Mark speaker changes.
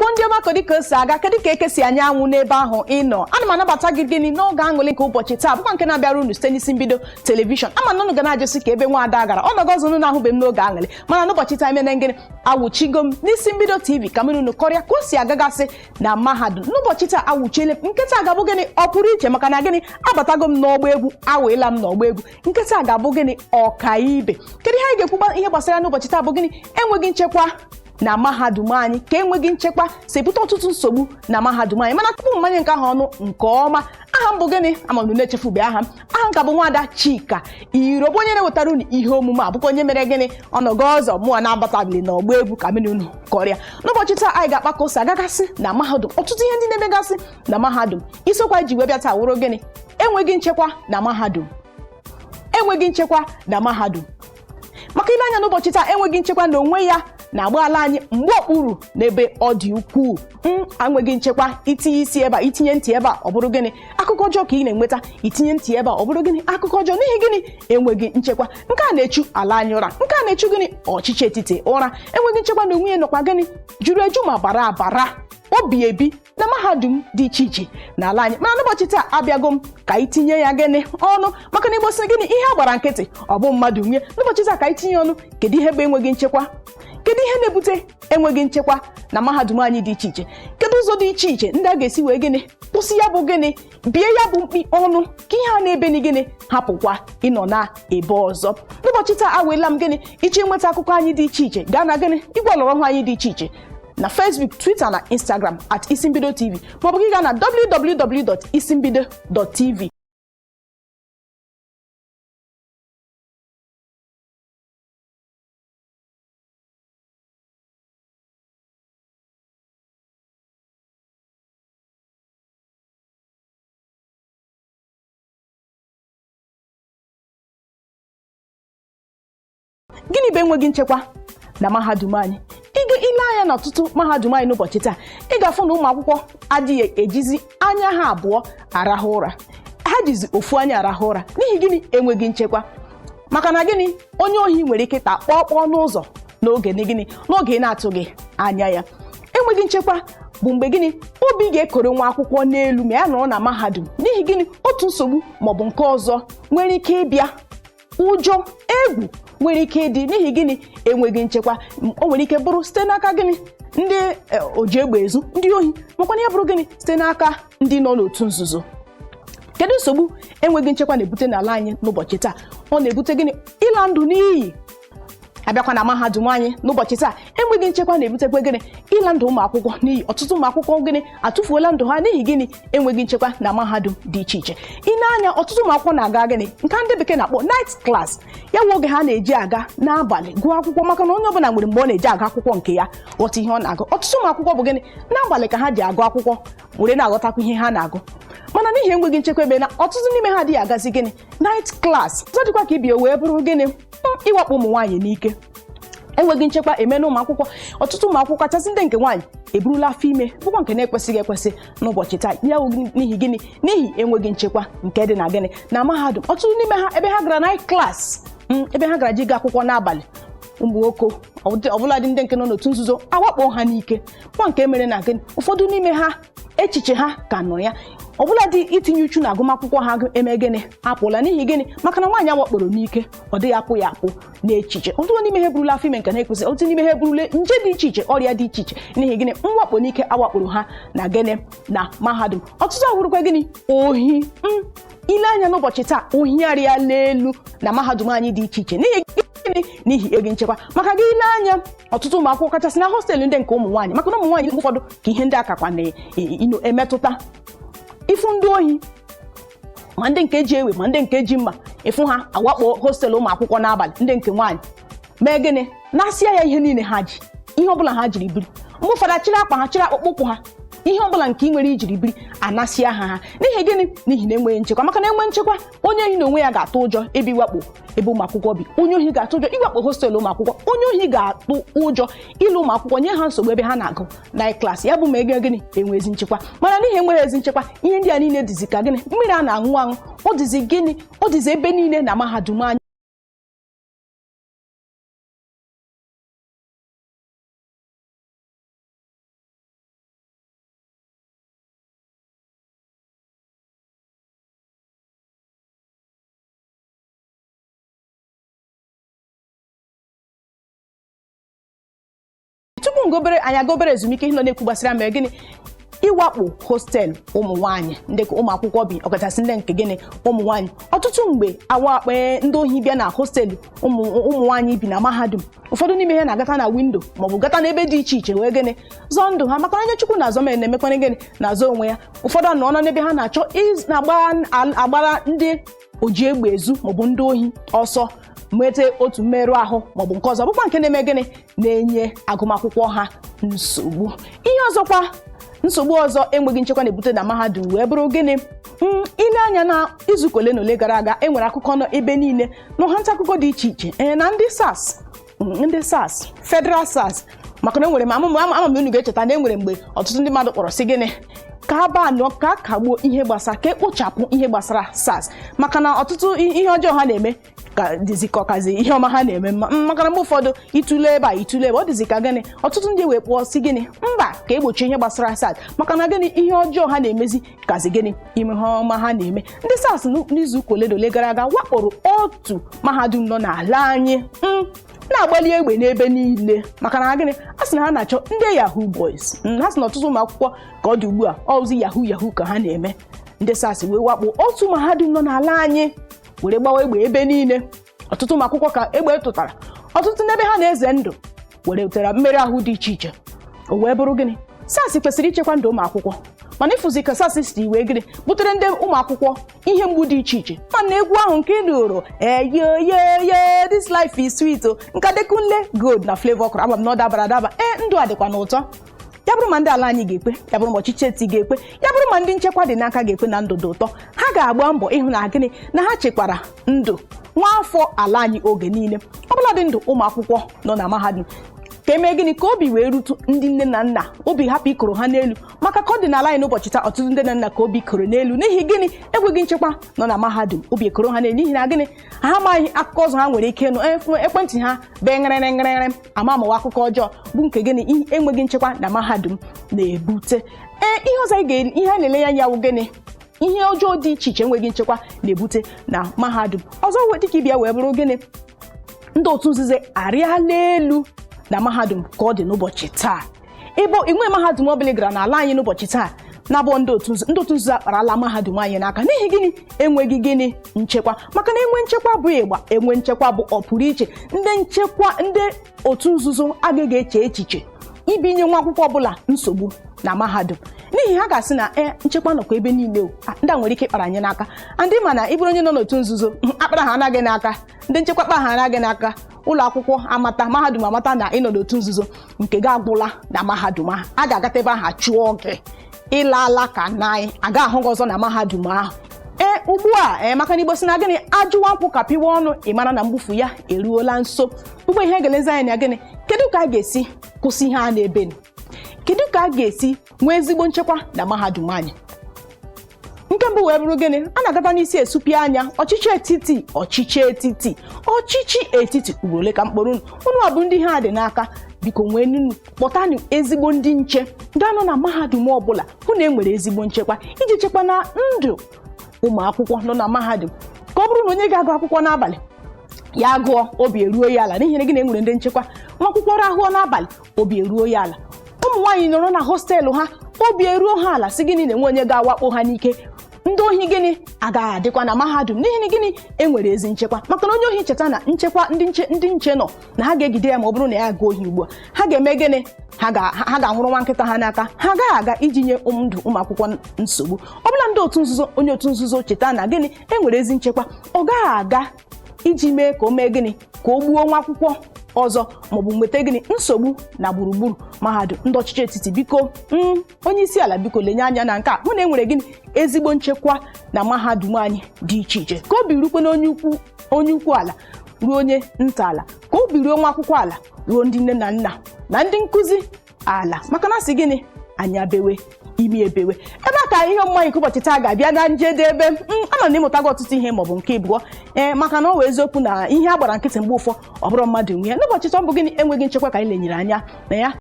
Speaker 1: Igbo ndị ọma, kedu ka o si aga? Kedu ka eke si anya anwụ n'ebe ahụ ị nọ? Ana m anabata gị gịnị n'oge aṅụrị nke ụbọchị taa, bụkwa nke na-abịara unu site n'isi mbido telivishọn. Ama na unu ga na-ajụsị ka ebe nwaada gara ọnọdụ ọzọ unu na-ahụbe m n'oge aṅụrị, mana n'ụbọchị taa emene gịnị, awụchigo m n'isi mbido TV ka m unu kọrịa ka o si agagasị na mahadum. N'ụbọchị taa awụchiele m. Nke taa ga-abụ gịnị, ọ pụrụ iche, maka na gịnị, abatago m n'ọgba egwu, aweela m n'ọgba egwu. Nke taa ga-abụ gịnị, ọkaibe. Kedu ihe anyị ga-ekwu ihe gbasara n'ụbọchị taa? Bụ gịnị, enweghị nchekwa na mahadum anyị, ka enweghị nchekwa si ebute ọtụtụ nsogbu na mahadum anyị. Mana tupu mmanye nke ahụ ọnụ nke ọma, aha m bụ gịnị, ama m na-echefube aha m. Aha m ka bụ nwaada Chika Iro, bụ onye na-ewetara unu ihe omume a, bụkwa onye mere gịnị, ọnọgọ ọzọ mụọ na-abatabili n'ọgba egwu ka mmiri unu kọrịa. N'ụbọchị taa anyị ga-akpa ka o si agagasị na mahadum, ọtụtụ ihe ndị na-emegasị na mahadum. Isiokwu anyị ji wee bịa taa wụrụ gịnị, enweghị nchekwa na mahadum. Enweghị nchekwa na mahadum, maka ile anya n'ụbọchị taa, enweghị nchekwa na onwe ya na-agba ala anyị mgbe okpuru n'ebe ọ dị ukwuu. Enweghị nchekwa, itinye isi ebe a, itinye ntị ebe a, ọ bụrụ gịnị, akụkọ ọjọọ ka ị na-enweta. Itinye ntị ebe a, ọ bụrụ gịnị, akụkọ ọjọọ. N'ihi gịnị? Enweghị nchekwa. Nke a na-echu ala anyị ụra, nke a na-echu gịnị, ọchịchị etiti ụra. Enweghị nchekwa na onwe ya nọkwa gịnị, juru eju ma bara abara obi ebi na mahadum dị iche iche n'ala anyị. Mana n'ụbọchị taa abịago m ka anyị tinye ya gịnị ọnụ, maka na Igbo sị gịnị, ihe a gbara nkịtị ọ bụ mmadụ nwunye. N'ụbọchị taa ka anyị tinye ọnụ, kedu ihe bụ enweghị nchekwa? Kedu ihe na-ebute enweghị nchekwa na mahadum anyị dị iche iche? Kedu ụzọ dị iche iche ndị a ga-esi wee gịnị kwụsị ya, bụ gịnị, bie ya bụ mkpi ọnụ, ka ihe a na-ebeni gịnị hapụkwa ịnọ na ebe ọzọ? N'ụbọchị taa aweela m gịnị iche nweta akụkọ anyị dị iche iche. Gaa na gịnị, igwe ọlọrọ ọhụụ anyị dị iche iche na Facebook, Twitter na Instagram @isimbidotv, maọbụ gị gaa na www.isimbido.tv. Gịnị bụ enweghị nchekwa na mahadum anyị? Ịga ile anya n'ọtụtụ mahadum anyị n'ụbọchị taa, ị ga-afụ na ụmụ akwụkwọ adịghị ejizi anya ha abụọ arahụ ụra, ha jizi ofu anya arahụ ụra. N'ihi gịnị? Enweghị nchekwa. Maka na gịnị, onye ohi nwere ike taa kpọọ n'ụzọ n'oge gịnị, n'oge ị na-atụghị anya ya. Enweghị nchekwa bụ mgbe gịnị, obi ga-ekoro nwa akwụkwọ n'elu ma ya nọrọ na mahadum. N'ihi gịnị? Otu nsogbu maọbụ nke ọzọ nwere ike ịbịa, ụjọ, egwu nwere ike ịdị. N'ihi gịnị? Enweghị nchekwa. O nwere ike bụrụ site n'aka gịnị, ndị oji egbe ezu, ndị ohi, makwana ya bụrụ gịnị, site n'aka ndị nọ n'otu nzuzo. Kedu nsogbu enweghị nchekwa na-ebute n'ala anyị n'ụbọchị taa? Ọ na-ebute gịnị, ịla ndụ n'iyi. Abịakwa na mahadum anyị n'ụbọchị taa, enweghị nchekwa na-ebutekwa gịnị, ịla ndụ ụmụ akwụkwọ n'iyi. Ọtụtụ ụmụ akwụkwọ gịnị atụfuola ndụ ha. N'ihi gịnị? Enweghị nchekwa na mahadum dị iche iche. Ị na-anya, ọtụtụ ụmụ akwụkwọ na-aga gịnị, nke ndị bekee na-akpọ night class, ya nwe oge ha na-eji aga n'abalị gụọ akwụkwọ, maka na onye ọbụla nwere mgbe ọ na-eji agụ akwụkwọ nke ya, ghọta ihe ọ na-agụ. Ọtụtụ ụmụ akwụkwọ bụ gịnị, n'abalị ka ha ji agụ akwụkwọ were na-aghọtakwa ihe ha na-agụ. Mana n'ihi enweghị nchekwa, ebe na ọtụtụ n'ime ha adịghị agazi gịnị, night class. Ọzọ dịkwa ka ibie wee bụrụ gịnị, ịwakpo ụmụ nwaanyị n'ike. Enweghị nchekwa eme na ụmụ akwụkwọ, ọtụtụ ụmụ akwụkwọ, kachasị ndị nke nwaanyị, eburula afọ ime, bụkwa nke na-ekwesịghị ekwesị n'ụbọchị taa. Ya n'ihi gịnị? N'ihi enweghị nchekwa nke dị na gịnị, na mahadum. Ọtụtụ n'ime ha, ebe ha gara night class, ebe ha gara ji ga akwụkwọ n'abalị, ụmụ nwoke ọbụladị ndị nke nọ n'otu nzuzo awakpo ha n'ike, kwa nke mere na gịnị, ụfọdụ n'ime ha echiche ha ka nọ ya, ọbụladị itinye uchu na agụmakwụkwọ ha eme gịnị, apụla. N'ihi gịnị? Maka na nwaanyị awakporo n'ike, ọ dịghị apụ ya apụ n'echiche. Ọtụtụ n'ime ha eburula afọ ime nke na-ekwesị, ọtụtụ n'ime ha eburula nje dị iche iche, ọrịa dị iche iche. N'ihi gịnị? Mwakpo n'ike awakporo ha na gịnị, na mahadum. Ọtụtụ ahụrụkwa gịnị, ohi. Ile anya n'ụbọchị taa, ohi arịala elu na mahadum anyị dị iche iche. N'ihi gịnị? N'ihi ego nchekwa. Maka gị ile anya, ọtụtụ ụmụ akwụkwọ, kachasị na hostelụ ndị nke ụmụ nwaanyị, maka na ụmụ nwaanyị ụfọdụ ka ihe ndị akakwa na-emetụta, ịfụ ndị ohi, ma ndị nke ji ewe, ma ndị nke ji mma, ịfụ ha awakpo hostelụ ụmụ akwụkwọ n'abalị, ndị nke nwaanyị, mee gịnị, na-asịa ya ihe niile ha ji, ihe ọbụla ha jiri biri. Mgbe ụfọdụ achịrị akpa ha, chịrị akpụkpọ ụkwụ ha, ihe ọbụla nke ị nwere ijiri biri, anasịa ha ha. N'ihi gịnị? N'ihi na enweghị nchekwa. Maka na enwe nchekwa, onye ohi na onwe ya ga-atụ ụjọ ebe iwakpo ebe ụmụ akwụkwọ bi. Onye ohi ga-atụ ụjọ iwakpo hostelụ ụmụ akwụkwọ. Onye ohi ga-atụ ụjọ ịlụ ụmụ akwụkwọ nye ha nsogbu ebe ha na-agụ night class. Ya bụ ma ego gịnị, enwe ezi nchekwa. Mana n'ihi enweghị ezi nchekwa, ihe ndị a niile dịzi ka gịnị, mmiri a na-aṅụ aṅụ. Ọ dịzi gịnị, ọ dịzi ebe niile na mahadum anyị. Tupu ngobere anyị aga obere ezumike, ihe nọ na-ekwu gbasara mere gịnị? Ịwakpo hostel ụmụ nwaanyị, ndị ụmụ akwụkwọ bi, ọkachasị ndị nke gịnị, ụmụ nwaanyị. Ọtụtụ mgbe awakpo ndị ohi bịa na hostel ụmụ nwaanyị bi na mahadum, ụfọdụ n'ime ha na-agata na window maọbụ gata n'ebe dị iche iche wee gịnị, zọọ ndụ ha, maka na onye Chukwu na-azọ mere na-emekwana gịnị, na-azọ onwe ya. Ụfọdụ anọ n'ebe ha na-achọ na-agbara ndị oji egbe ezu maọbụ ndị ohi ọsọ, nweta otu mmerụ ahụ maọbụ nke ọzọ, bụkwa nke na-eme gịnị, na-enye agụmakwụkwọ ha nsogbu. Ihe ọzọkwa, nsogbu ọzọ enweghị nchekwa na-ebute na mahadum wee bụrụ gịnị? Ile anya na izuụka ole na ole gara aga, e nwere akụkọ nọ ebe niile n'ọha nta akụkọ dị iche iche, ee, na ndị SARS, ndị SARS, Federal SARS, maka na enwere m ama ama m unu ga-echeta na enwere mgbe ọtụtụ ndị mmadụ kpọrọ sị gịnị, ka a banụọ, ka a kagbuo ihe gbasara, ka ekpochapụ ihe gbasara SARS, maka na ọtụtụ ihe ọjọọ ha na-eme ka dịzi ka ọkazi ihe ọma ha na-eme mma. Maka na mgbe ụfọdụ itule ebe a, itule ebe ọ dịzi ka gịnị. Ọtụtụ ndị wee kpụọ sị gịnị, mba, ka egbochie ihe gbasara SARS, maka na gịnị, ihe ọjọọ ha na-emezi kazi gịnị, ime ihe ọma ha na-eme. Ndị SARS n'izu ụka ole na ole gara aga wakporo otu mahadum nọ n'ala anyị, na-agbali egbe n'ebe niile, maka na gịnị, a sị na ha na-achọ ndị yahoo boys. Ha sị na ọtụtụ ụmụ akwụkwọ ka ọ dị ugbu a ọzi yahoo yahoo ka ha na-eme. Ndị SARS wee wakpo otu mahadum nọ n'ala anyị were gbawa egbe ebe niile. Ọtụtụ ụmụ akwụkwọ ka egbe tụtara, ọtụtụ n'ebe ha na-eze ndụ were wetara mmerụ ahụ dị iche iche. O wee bụrụ gịnị? SARS kwesịrị ichekwa ndụ ụmụ akwụkwọ, mana ịfụzi ka SARS si wee gịnị, butere ndị ụmụ akwụkwọ ihe mgbu dị iche iche. Mana egwu ahụ nke ị nụrụ, "Eyoyoyo, this life is sweet" o, nke Adekunle Gold na Flavour kụrụ, ama m na ọ dabara adaba. Ee, ndụ a dịkwa n'ụtọ. Ya bụrụ ma ndị ala anyị ga-ekwe, ya bụrụ ma ọchịchị eti ga-ekwe, ya bụrụ ma ndị nchekwa dị n'aka ga-ekwe na ndụ dị ụtọ, ha ga-agba mbọ ịhụ na gịnị, na ha chekwara ndụ nwa afọ ala anyị oge niile, ọbụla dị ndụ ụmụ akwụkwọ nọ na mahadum, ka emee gịnị, ka obi wee rutu ndị nne na nna, obi hapụ ikoro ha n'elu, maka ka ọ dị n'ala anyị n'ụbọchị taa, ọtụtụ ndị nna nna ka obi koro n'elu n'ihi gịnị, enweghị nchekwa nọ na mahadum. Obi ekoro ha n'elu n'ihi na gịnị, ha amaghị akụkọ ọzọ ha nwere ike ịnụ. Ekwentị ha bee ngịrịrị ngịrịrị, ama amawa akụkọ ọjọọ bụ nke gịnị, enweghị nchekwa na mahadum na-ebute. Ee, ihe ọzọ anyị ga ihe a na-ele ya anya wụ gịnị, ihe ọjọọ dị iche iche enweghị nchekwa na-ebute na mahadum ọzọ dịka ịbịa wee bụrụ gịnị, ndị otu nzuzo arịala elu na mahadum ka ọ dị n'ụbọchị taa. Ebe inwe mahadum ọbụla ị gara n'ala anyị n'ụbọchị taa na-abụ ndị otu nzuzo akparala mahadum anyị n'aka. N'ihi gịnị? Enweghị gịnị, nchekwa. Maka na enwe nchekwa bụ ịgba, enwe nchekwa bụ ọpụrụ iche. Ndị nchekwa, ndị otu nzuzo agaghị eche echiche ibinye nwa akwụkwọ ọbụla nsogbu na mahadum, n'ihi ha ga-asị na e nchekwa nọkwa ebe niile o. Ndị a nwere ike ịkpara anyị n'aka ndị mana ịbụrụ onye nọ n'otu nzuzo, akpara ha anaghị n'aka, ndị nchekwa kpa ha anaghị n'aka, ụlọ akwụkwọ amata, mahadum amata na ịnọ n'otu nzuzo nke gị agwụla na mahadum ahụ. A ga-agata ebe ahụ chụọ gị, ịlaala ka naị aga ahụ gị ọzọ na mahadum ahụ. Ee, ugbu a, ee, maka na Igbo si na gịnị, ajụwa nkwụ ka pịwa ọnụ, ị mara na mgbufu ya eruola nso. Ugbo ihe ga-elezi anya na gịnị, kedu ka a ga-esi kwụsị ihe a na-ebenu, kedu ka a ga-esi nwee ezigbo nchekwa na mahadum anyị? Nke mbụ wee bụrụ gịnị, a na-agata n'isi esupịa anya ọchịchị etiti, ọchịchị etiti, ọchịchị etiti. Ugboro ole ka mkpọrọ unu, unu abụ ndị ha dị n'aka, biko nwee nunu kpọtanụ ezigbo ndị nche ga-anọ na mahadum ọbụla, hụ na e nwere ezigbo nchekwa iji chekwa na ndụ ụmụ akwụkwọ nọ na mahadum, ka ọ bụrụ na onye ga-agụ akwụkwọ n'abalị ya gụọ, obi eruo ya ala, n'ihi na gị na enwere ndị nchekwa. Nwa akwụkwọ rahụọ n'abalị, obi eruo ya ala. Ụmụ nwaanyị nọrọ na hostel ha, obi eruo ha ala, sị gịnị, na-enwe onye ga-awakpo ha n'ike. Ndị ohi gịnị agaghị adịkwa na mahadum, n'ihi na gịnị, enwere ezi nchekwa. Maka na onye ohi cheta na nchekwa, ndị nche nọ na ha ga-egide ya, ma ọ bụrụ na ya aga ohi ugbu a, ha ga-eme gịnị? Ha ga-anwụrụ nwa nkịta ha n'aka. Ha agaghị aga iji nye ndụ ụmụ akwụkwọ nsogbu ọbụla. Ndị otu nzuzo, onye otu nzuzo cheta na gịnị, enwere ezi nchekwa, ọ gaghị aga iji mee ka o mee gịnị, ka o gbuo nwa akwụkwọ ọzọ maọbụ nweta gịnị, nsogbu na gburugburu mahadum. Ndị ọchịchị etiti, biko, onye isi ala, biko lenye anya na nke a, hụ na e nwere gịnị, ezigbo nchekwa na mahadum anyị dị iche iche, ka obi rukwe na onye ukwu, onye ukwu ala ruo onye nta ala, ka obi ruo nwa akwụkwọ ala, ruo ndị nne na nna na ndị nkụzi ala. Maka na sị gịnị, anya bewe, imi ebewe. Ebe a ka ihe ọmụma anyị nke ụbọchị taa ga-abịa na njedebe. Ama na ịmụtago ọtụtụ ihe maọbụ nke ịbụọ. Ee, maka na ọ wụ eziokwu na ihe a gbara nkịtị mgbe ụfọ ọ bụrụ mmadụ nwe ya. N'ụbọchị taa, ọ bụ gịnị, enweghị nchekwa ka anyị lenyere anya na ya.